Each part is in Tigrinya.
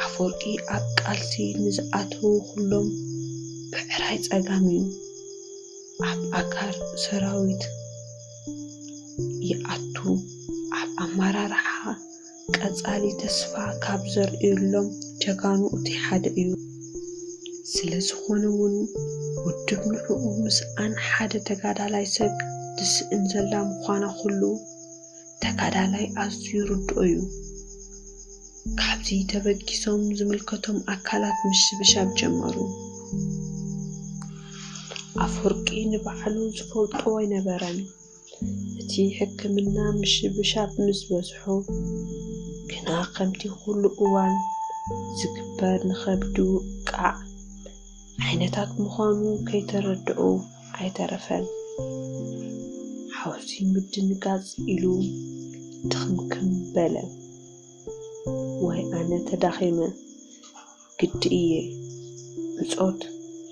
ኣፈወርቂ ኣብ ቃልሲ ንዝኣተዉ ኩሎም ብዕራይ ጸጋም እዩ። ኣብ ኣጋር ሰራዊት ይኣቱ። ኣብ ኣመራርሓ ቀጻሊ ተስፋ ካብ ዘርእዩሎም ጀጋኑ እቲ ሓደ እዩ። ስለ ዝኾነ እውን ውድብ ንዕኡ ምስኣን ሓደ ተጋዳላይ ሰብ ትስእን ዘላ ምዃና ኩሉ ተጋዳላይ ኣዝዩ ርድኦ እዩ። ካብዚ ተበጊሶም ዝምልከቶም ኣካላት ምሽብሻብ ጀመሩ። ኣፈወርቂ ንባዕሉ ዝፈልጦ ኣይነበረን። እቲ ሕክምና ምሽብሻብ ምስ በዝሖ ግና ከምቲ ኩሉ እዋን ዝግበር ንኸብዲ ውቃዕ ዓይነታት ምዃኑ ከይተረድኦ ኣይተረፈን። ሓውሲ ምድንጋጽ ኢሉ ድኽምክም በለ። ወይ ኣነ ተዳኺመ፣ ግዲ እየ። ብጾት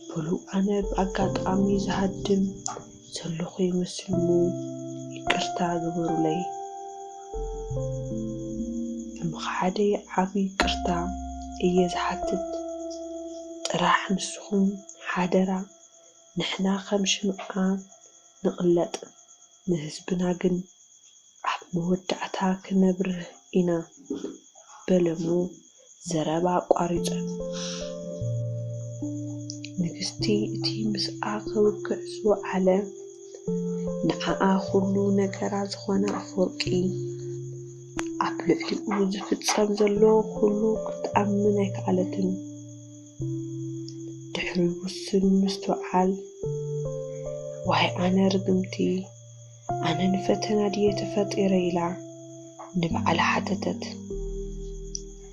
በሉ ኣነ ብኣጋጣሚ ዝሃድም ዘለኹ ይመስል እሞ ይቅርታ ግበሩለይ። እሞ ሓደ ዓቢ ይቅርታ እየ ዝሓትት። ጥራሕ ንስኹም ሓደራ ንሕና ከም ሽምዓ ንቕለጥ፣ ንህዝብና ግን ኣብ መወዳእታ ክነብርህ ኢና በለሞ ዘረባ ኣቋሪጸ። ንግስቲ እቲ ምስኣ ክውግዕ ዝወዓለ ንዓኣ ኩሉ ነገራ ዝኾነ ኣፈወርቂ ኣብ ልዕሊኡ ዝፍጸም ዘሎ ኩሉ ክትኣምን ኣይከኣለትን። ድሕሪ ውሱን ምስትውዓል፣ ዋይ ኣነ ርግምቲ፣ ኣነ ንፈተና ድየ ተፈጢረ ኢላ ንባዕላ ሓተተት።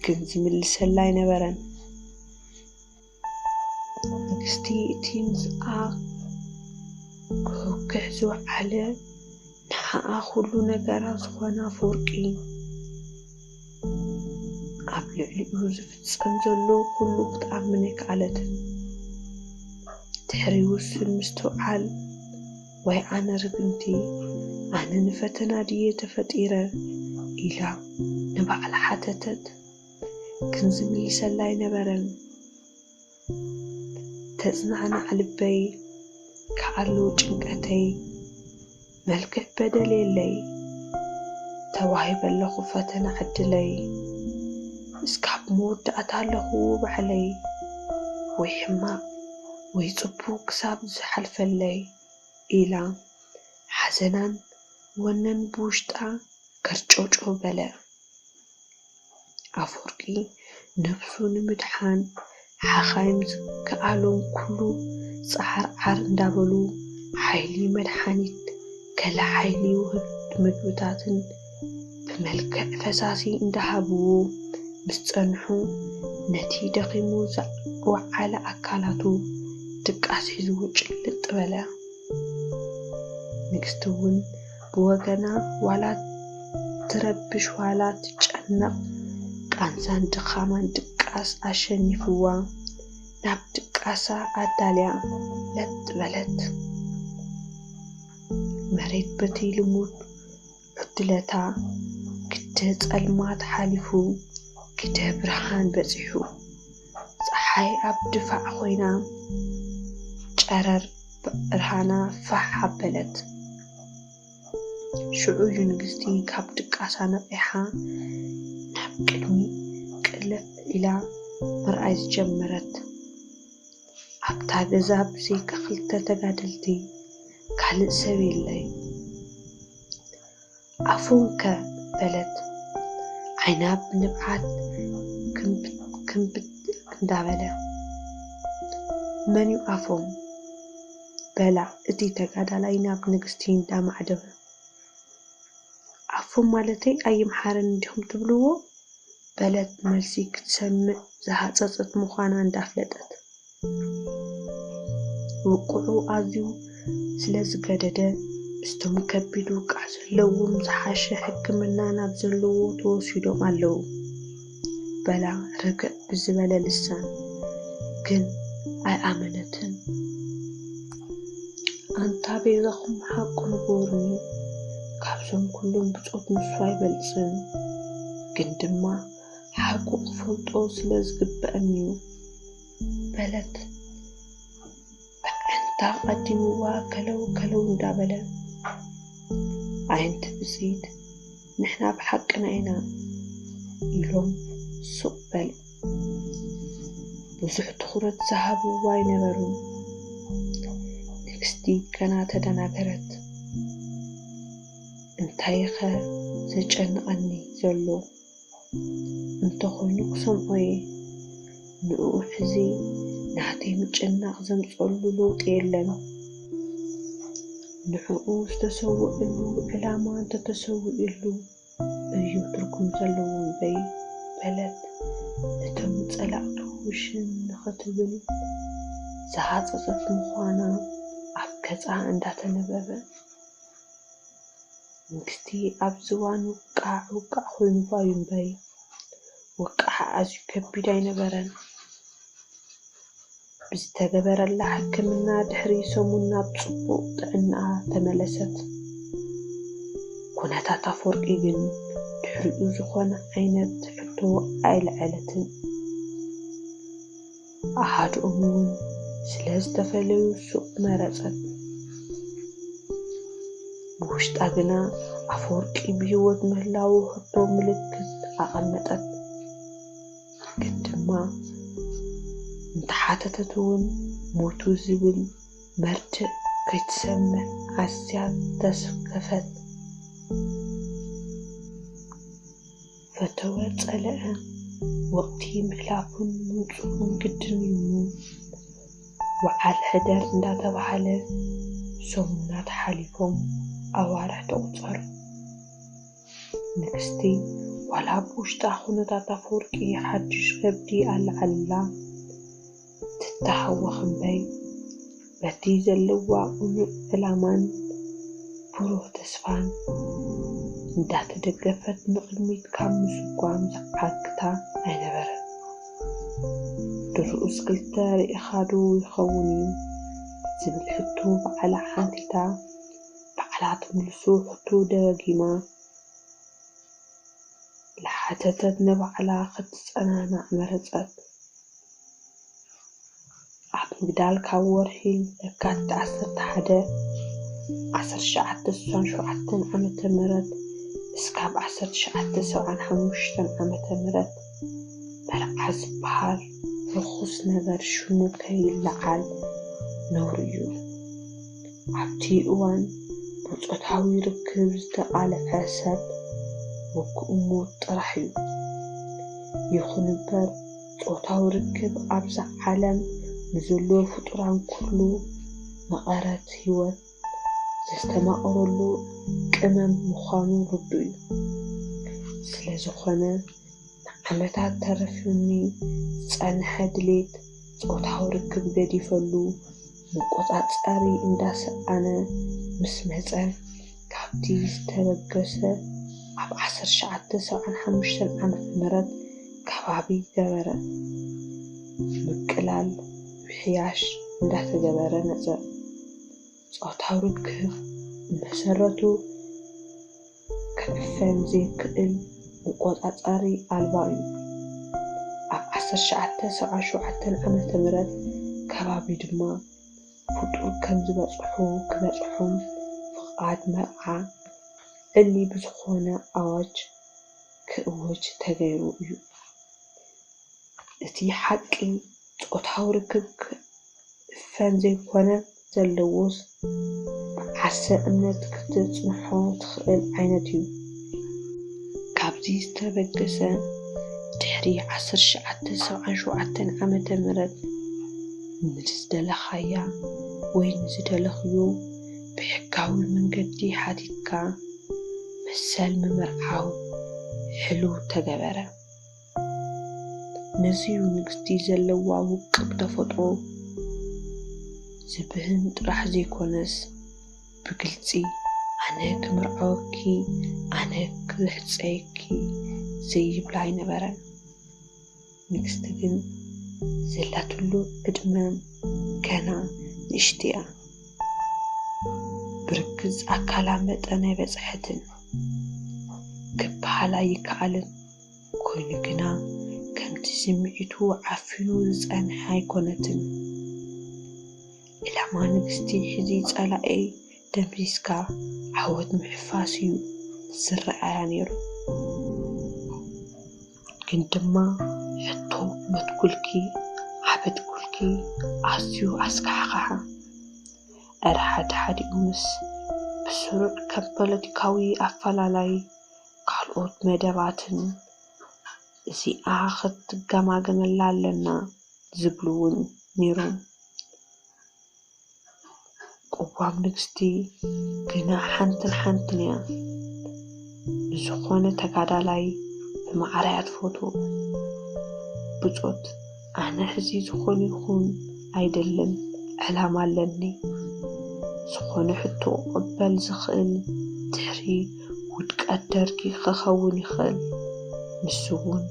ግን ዝምልሰላ ኣይነበረን። ንግስቲ እቲ ምስኣ ክውግዕ ዝወዓለ ንዓኣ ኩሉ ነገራ ዝኾነ ኣፈወርቂ ኣብ ልዕሊኡ ዝፍጸም ዘሎ ኩሉ ክትኣምን ኣይከኣለትን። ድሕሪ ውሱን ምስትውዓል፣ ወይ ኣነ ርግምቲ፣ ኣነ ንፈተና ድየ ተፈጢረ ኢላ ንባዕላ ሓተተት። ግን ዝምልሰላ ኣይነበረን። ተጽናዕናዕ ልበይ፣ ከኣሉ ጭንቀተይ፣ መልክዕ በደል የለይ፣ ተዋሂበ ኣለኹ ፈተና ዕድለይ፣ እስካብ መወዳእታ ኣለኹ ባዕለይ፣ ወይ ሕማቕ ወይ ጽቡቕ ክሳብ ዝሓልፈለይ ኢላ ሓዘናን ወነን ብውሽጣ ከርጨውጨው በለ። ኣፈወርቂ ነብሱ ንምድሓን ሓኻይም ዝከኣሎም ኩሉ ጻዓርዓር እንዳበሉ ሓይሊ መድሓኒት፣ ገለ ሓይሊ ውህብቲ ምግብታትን ብመልክዕ ፈሳሲ እንዳሃብዎ ምስ ጸንሑ፣ ነቲ ደኺሙ ዝወዓለ ኣካላቱ ድቃስ ሒዝዎ ጭልጥ በለ። ንግስቲ እውን ብወገና ዋላ ትረብሽ ዋላ ትጨነቕ፣ ቃንዛን ድኻማን ድቃስ ኣሸኒፍዋ ናብ ድቃሳ ኣዳልያ ለጥ በለት። መሬት በቲ ልሙድ ዕድለታ ግደ ጸልማት ሓሊፉ ግደ ብርሃን በጺሑ። ጸሓይ ኣብ ድፋዕ ኮይና ጨረር ብርሃና ፋሕ ኣበለት። ሽዑ እዩ ንግስቲ ካብ ድቃሳ ነቒሓ ናብ ቅድሚ ቅልዕ ኢላ ምርኣይ ዝጀመረት። ኣብታ ገዛ ብዘይካ ክልተ ተጋደልቲ ካልእ ሰብ የለይ። ኣፎም ከ በለት ዓይና ብንብዓት ክምብት እንዳበለ። መን እዩ ኣፎም? በላ እቲ ተጋዳላይ ናብ ንግስቲ እንዳማዕደወ። ኣፎም ማለተይ ኣይምሓረን እንዲኹም ትብልዎ? በለት መልሲ ክትሰምዕ ዝሃጸጸት ምዃና እንዳፍለጠት። ውቅዑ ኣዝዩ ስለ ዝገደደ፣ ምስቶም ከቢድ ውቃዕ ዘለዎም ዝሓሸ ሕክምና ናብ ዘለዎ ተወሲዶም ኣለዉ። በላ ርግዕ ብዝበለ ልሳን፣ ግን ኣይኣመነትን። ኣንታ ቤዛኹም ሓቁ ንገሩኒ፣ ካብዞም ኩሎም ብጾት ንሱ ኣይበልጽን፣ ግን ድማ ሓቁ ክፈልጦ ስለ ዝግበኣኒ እዩ በለት። ብዓንታ ቀዲምዋ ከለው ከለው እንዳበለ፣ ኣየንቲ ብፅይት፣ ንሕና ብሓቅና ኢና ኢሎም ሱቕ በሉ። ብዙሕ ትኹረት ዝሃብዋ ኣይነበሩን። ንግስቲ ገና ተደናገረት። እንታይኸ ዘጨንቐኒ ዘሎ? እንተኾይኑ ክሰምዖ እየ። ንዕኡ ሕዚ ናተይ ምጭናቕ ዘምፀሉ ለውጢ የለን። ንዕኡ ዝተሰውእሉ ዕላማ እንተተሰዊእሉ እዩ ትርጉም ዘለዎ እምበይ በለት። እቶም ጸላእቱ ሽን ንኸትብል ዝሃጸጸት ምዃና ኣብ ገጻ እንዳተነበበ። ንግስቲ ኣብዚ እዋን ውቃዕ ውቃዕ ኮይኑዋ እዩ እምበይ፣ ውቃዕ ኣዝዩ ከቢድ ኣይነበረን። ብዝተገበረላ ሕክምና ድሕሪ ሰሙን ናብ ጽቡቕ ጥዕናኣ ተመለሰት። ኩነታት ኣፈወርቂ ግን ድሕሪኡ ዝኾነ ዓይነት ሕቶ ኣየልዐለትን። ኣሃዱኦም እውን ስለ ዝተፈለዩ ሱቕ መረጸት። ብውሽጣ ግና ኣፈወርቂ ብህይወት ምህላዉ ሕቶ ምልክት ኣቐመጠት። ግን ድማ እንተሓተተት እውን ሞቱ ዝብል መርድእ ከይትሰምዕ ኣዝያ ተሰከፈት። ፈተወ ጸለአ፣ ወቕቲ ምሕላፉን ምምጽኡን ግድን እዩ እሞ፣ ወዓል ሕደር እንዳተባህለ ሰሙናት ሓሊፎም ኣዋርሕ ተቑጸሩ። ንግስቲ ዋላ ብውሽጣ ኩነታት ኣፈወርቂ ሓድሽ ከብዲ ኣለዓልላ ትተሃወኽ እምበይ፣ በቲ ዘለዋ ቅኑዕ ዕላማን ብሩህ ተስፋን እንዳተደገፈት ንቕድሚት ካብ ምስጓም ዝዓግታ ኣይነበረን። ድሮስ ክልተ ርኢኻ ዶ ይኸውን እዩ ዝብል ሕቶ ባዕላ ሓቲታ፣ ባዕላ ትምልሶ ሕቶ ደጋጊማ ለሓተተት ንባዕላ ክትጸናናዕ መረጸት። ኣብ ምግዳል ካብ ወርሒ ለካቲት ዓሰርተ ሓደ ዓሰርተ ትሽዓተ ስሳን ሸውዓተን ዓመተ ምህረት እስካብ ዓሰርተ ትሽዓተ ሰብዓን ሓሙሽተን ዓመተ ምህረት መርዓ ዝበሃል ርኹስ ነገር ሽሙ ከይለዓል ነውሪ እዩ። ኣብቲ እዋን ብጾታዊ ርክብ ዝተቓልዐ ሰብ ውግእ ሞት ጥራሕ እዩ። ይኹን እምበር ጾታዊ ርክብ ኣብዛ ዓለም ንዘሎ ፍጡራን ኩሉ መቐረት ህይወት ዘስተማቕረሉ ቅመም ምዃኑ ርዱእ እዩ። ስለ ዝኾነ ንዓመታት ተረፊሩኒ ዝጸንሐ ድሌት ጾታዊ ርክብ ገዲፈሉ መቆጻጸሪ እንዳሰኣነ ምስ መጸ፣ ካብቲ ዝተበገሰ ኣብ ዓሰርተ ትሽዓተ ሰብዓን ሓሙሽተን ዓመተ ምህረት ከባቢ ገበረ። ምቅላል ምሕያሽ እንዳተገበረ መጸ። ጾታዊ ርክብ ብመሰረቱ ክዕፈን ዘይክእል መቆጻጸሪ ኣልባ እዩ። ኣብ ዓሰርተ ትሽዓተ ሰብዓን ሸውዓተን ዓመተ ምህረት ከባቢ ድማ ፍጡር ከም ዝበጽሑ ክበጽሖም ፍቓድ መርዓ ዕሊ ብዝኾነ ኣዋጅ ክእወጅ ተገይሩ እዩ። እቲ ሓቂ ጾታዊ ርክብ ክዕፈን ዘይኮነ ዘለዎስ ብዓርሰ እምነት ክትጽንሖ ትኽእል ዓይነት እዩ። ካብዚ ዝተበገሰ ድሕሪ ዓሰርተ ትሽዓተ ሰብዓን ሸውዓተን ዓመተ ምህረት ንዝደለኻያ ወይ ንዝደለኽዮ ብሕጋዊ መንገዲ ሓቲትካ መሰል ምምርዓው ሕሉው ተገበረ። ነዚዩ ንግስቲ ዘለዋ ውቅብ ተፈጥሮ ዝብህን ጥራሕ ዘይኮነስ ብግልጺ ኣነ ክምርዓወኪ ኣነ ክርሕጸየኪ ዘይብላ ኣይነበረን። ንግስቲ ግን ዘላትሉ ዕድመ ገና ንእሽቲ እያ። ብርግጽ ኣካላ መጠን ኣይበጽሐትን ክበሃል ኣይከኣልን። እኳ ኮይኑ ግና ከምቲ ስምዒቱ ዓፊኑ ዝጸንሐ ኣይኮነትን። ዕላማ ንግስቲ ሕዚ ጸላኤይ ደምሲስካ ዓወት ምሕፋስ እዩ ዝረኣያ ነይሩ። ግን ድማ ሕቶ መትኩልኪ ዓበትኩልኪ ኣዝዩ ኣስካሕክሓ። እረ ሓድሓዲኡ ምስ ብስሩዕ ከም ፖለቲካዊ ኣፈላላይ ካልኦት መደባትን እዚኣ ክትገማገመላ ኣለና ዝብሉ እውን ነይሮም። ቅዋም ንግስቲ ግና ሓንትን ሓንትን እያ። ንዝኾነ ተጋዳላይ ብማዕረ እያ ትፈትዎ። ብጾት ኣነ ሕዚ ዝኾነ ይኹን ኣይደልን ዕላማ ኣለኒ። ዝኾነ ሕቶ ክቕበል ዝኽእል ድሕሪ ውድቀት ደርጊ ክኸውን ይኽእል። ንሱ እውን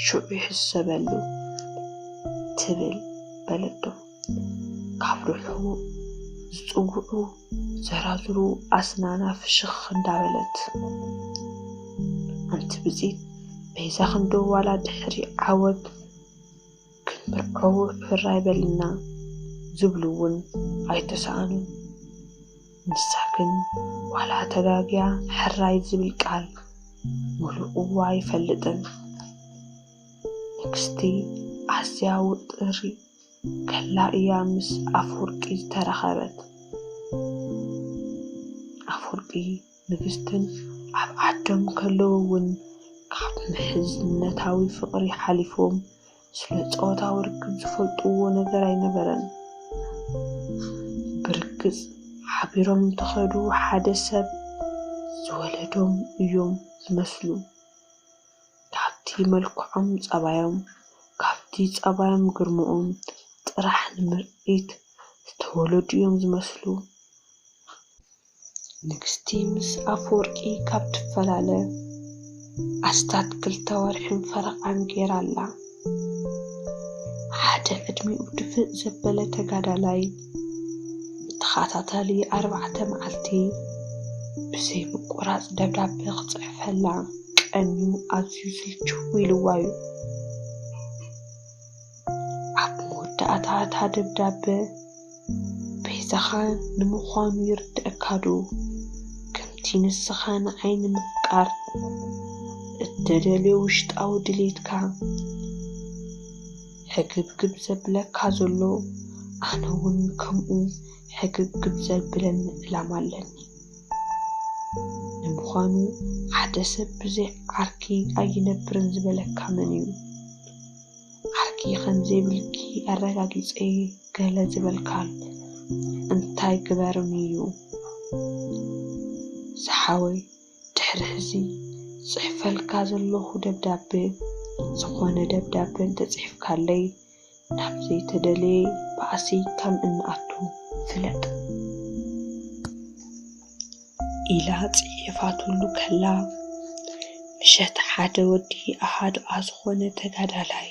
ሽዑ ይሕሰበሉ ትብል በለቶ። ካብ ርሑቕ ዝጽውዑ ዘራዝሩ ኣስናና ፍሽኽ እንዳበለት፣ ኣንቲ ብጺት በይዛኽን ዶ ዋላ ድሕሪ ዓወት ክንምርዐው ሕራይ በልና ዝብሉ እውን ኣይተሰኣኑን። ንሳ ግን ዋላ ተጋግያ ሕራይ ዝብል ቃል ምሉእዋ ኣይፈልጥን። ንግስቲ ኣዝያ ውጥሪ ከላ እያ ምስ ኣፈወርቂ ዝተራኸበት። ኣፈወርቂ ንግስትን ኣብ ዓዶም ከለዉ እውን ካብ ምሕዝነታዊ ፍቕሪ ሓሊፎም ስለ ጾታዊ ርክብ ዝፈልጥዎ ነገር ኣይነበረን። ብርግጽ ሓቢሮም እንተኸዱ ሓደ ሰብ ዝወለዶም እዮም ዝመስሉ። ካብቲ መልክዖም ጸባዮም፣ ካብቲ ጸባዮም ግርምኦም ጥራሕ ንምርኢት ዝተወለዱ እዮም ዝመስሉ። ንግስቲ ምስ ኣፈወርቂ ካብ ትፈላለ ኣስታት ክልተ ወርሕን ፈረቓን ገይራ ኣላ። ሓደ ዕድሚኡ ድፍእ ዘበለ ተጋዳላይ ብተኸታታሊ ኣርባዕተ መዓልቲ ብዘይ ምቁራጽ ደብዳበ ክጽሕፈላ ቀንዩ ኣዝዩ ስልችው ኢልዋ እዩ። ኣብ መወዳእታ እታ ደብዳበ በይዛኻ ንምዃኑ ይርድኣካ ዶ? ከምቲ ንስኻ ንዓይ ንምፍቃር እተደልዮ ውሽጣዊ ድሌትካ ሕግብግብ ዘብለካ ዘሎ፣ ኣነ እውን ከምኡ ሕግብግብ ዘብለኒ ዕላማ ኣለኒ። ንምዃኑ ሓደ ሰብ ብዘይ ዓርኪ ኣይነብርን ዝበለካ መን እዩ? ዓርኪ ከም ዘይብልኪ ኣረጋጊጸ ገለ ዝበልካል እንታይ ግበርን እዩ? ዝሓወይ፣ ድሕሪ ሕዚ ዝጽሕፈልካ ዘለኹ ደብዳበ፣ ዝኾነ ደብዳበ እንተጽሒፍካለይ፣ ናብ ዘይተደለየ ባእሲ ከም እንኣቱ ፍለጥ። ኢላ ጽሒፋትሉ ከላ፣ ምሸት ሓደ ወዲ ኣሃዱኣ ዝኾነ ተጋዳላይ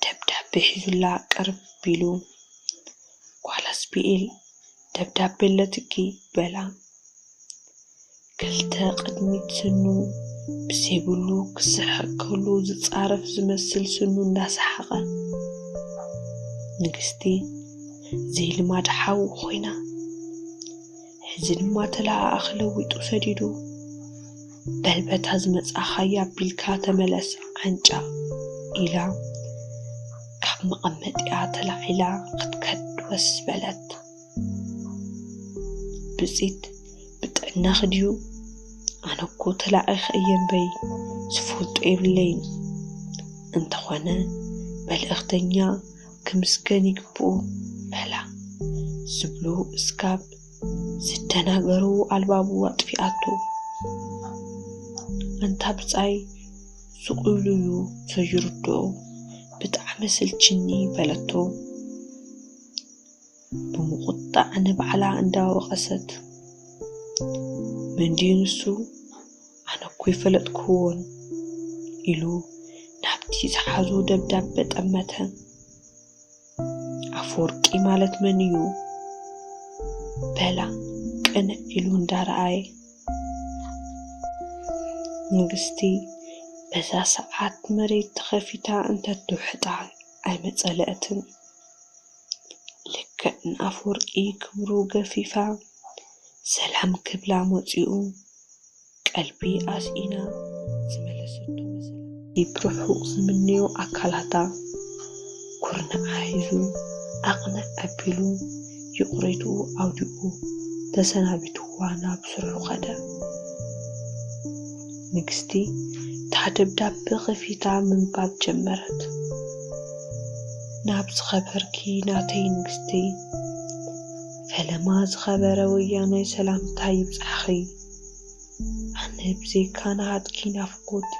ደብዳቤ ሒዙላ ቅርብ ኢሉ፣ "ጓል ኣስቢኤል፣ ደብዳቤ ኣለትኪ?" በላ። ክልተ ቅድሚት ስኑ ብዘይብሉ ክስሕቅ ከሎ ዝጻረፍ ዝመስል ስኑ እንዳሰሓቐ፣ ንግስቲ ዘይልማድ ሓዊ ኮይና፣ ሕዚ ድማ ተለኣኣኺ ለዊጡ ሰዲዱ፣ "በል በታ ዝመጻኻያ ኣቢልካ ተመለስ ዓንጫ" ኢላ ካብ መቐመጢኣ ተላዒላ ክትከድ ወስ በለት። ብጺት ብጥዕናኺ ድዩ? ኣነ እኮ ተላኢኸ እየ እምበይ ዝፈልጦ የብለይን። እንተኾነ መልእኽተኛ ክምስገን ይግብኦ በላ ዝብሎ እስካብ ዝደናገሩ ኣልባቡ ኣጥፊኣቶ። ኣንታ ብጻይ ስቕ ኢሉ እዩ ዘይርድኦ፣ ብጣዕሚ ስልችኒ በለቶ። ብምቑጣዕ ንባዕላ እንዳወቐሰት፣ "መን ድዩ ንሱ? ኣነ እኮ ይፈለጥክዎን" ኢሉ ናብቲ ዝሓዞ ደብዳበ ጠመተ። "ኣፈወርቂ ማለት መን እዩ?" በላ ቅንዕ ኢሉ እንዳረኣየ። ንግስቲ በዛ ሰዓት መሬት ተኸፊታ እንተትውሕጣ ኣይመጸለአትን። ልክዕ ንኣፍወርቂ ክብሩ ገፊፋ ሰላም ክብላ መጺኡ ቀልቢ ኣስኢና ዝመለሰቶ መሰላ። ብርሑቕ ዝምንዮ ኣካላታ ኩርናዓ ሒዙ ኣቕንዕ ኣቢሉ ይቕሬትኡ ኣውዲቑ ተሰናቢትዋ ናብ ስርሑ ኸደ። ንግስቲ እታ ደብዳበ ኸፊታ ምንባብ ጀመረት። ናብ ዝኸበርኪ ናተይ ንግስቲ፣ ፈለማ ዝኸበረ ወያናይ ሰላምታ ይብጻሕኺ። ኣነ ብዘይካ ናሃትኪ ናፍቆት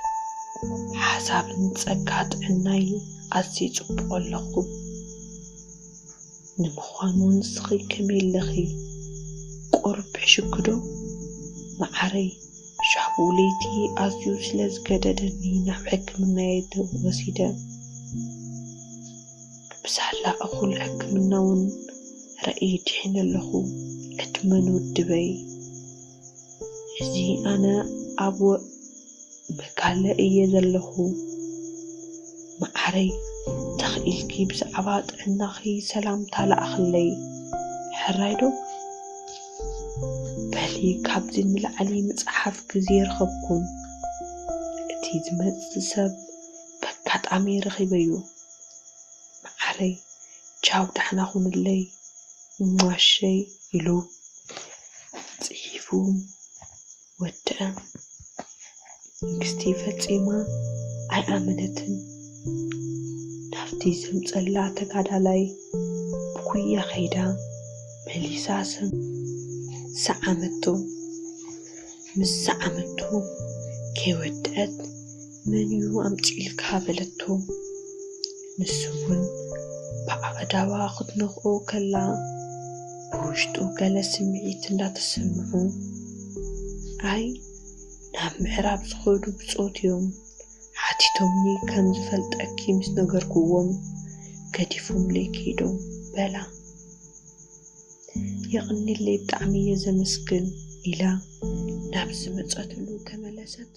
ሓሳብን ጸጋ ጥዕናይ ኣዝየ ጽቡቕ ኣለኹ። ንምዃኑ ንስኺ ከመይ ኣለኺ? ቁሩብ ሕሽኪ ዶ? መዓረይ፣ ሻቡ ለይቲ ኣዝዩ ስለ ዝገደደኒ ናብ ሕክምና እየ ወሲደ። ብሳላ እኹል ሕክምና እውን ረእየ ድሒነ ኣለኹ። ዕድመ ንውድበይ። ሕዚ ኣነ ኣብ ወ- መጋለ እየ ዘለኹ። መዓረይ፣ ተኽኢልኪ ብዛዕባ ጥዕናኺ ሰላምታ ለኣኽለይ። ሕራይ ዶ? በሊ ካብዚ ንላዕሊ ምጽሓፍ ግዜ የርኸብኩን። እቲ ዝመጽእ ሰብ በጋጣሚ ረኺበዮ። መዓረይ፣ ቻው፣ ዳሕና ኹንለይ፣ እሟሸይ ኢሉ ጽሒፉ ወድአ። ንግስቲ ፈጺማ ኣይኣመነትን። ናብቲ ዘምጸላ ተጋዳላይ ብጉያ ከይዳ መሊሳ ሰም-፣ ሰዓመቶ። ምስ ሰዓመቶ ከይወድአት "መን እዩ ኣምጺኡልካ?" በለቶ። ንሱ እውን ብኣእዳዋ ክትነኽኦ ከላ ብውሽጡ ገለ ስምዒት እንዳተሰምዖ፣ "ኣይ፣ ናብ ምዕራብ ዝኸዱ ብጾት እዮም፣ ሓቲቶምኒ ከም ዝፈልጠኪ ምስ ነገርኩዎም ገዲፎምለይ ከይዶም" በላ። "የቕንየለይ፣ ብጣዕሚ እየ ዘመስግን" ኢላ ናብ ዝመጸትሉ ተመለሰት።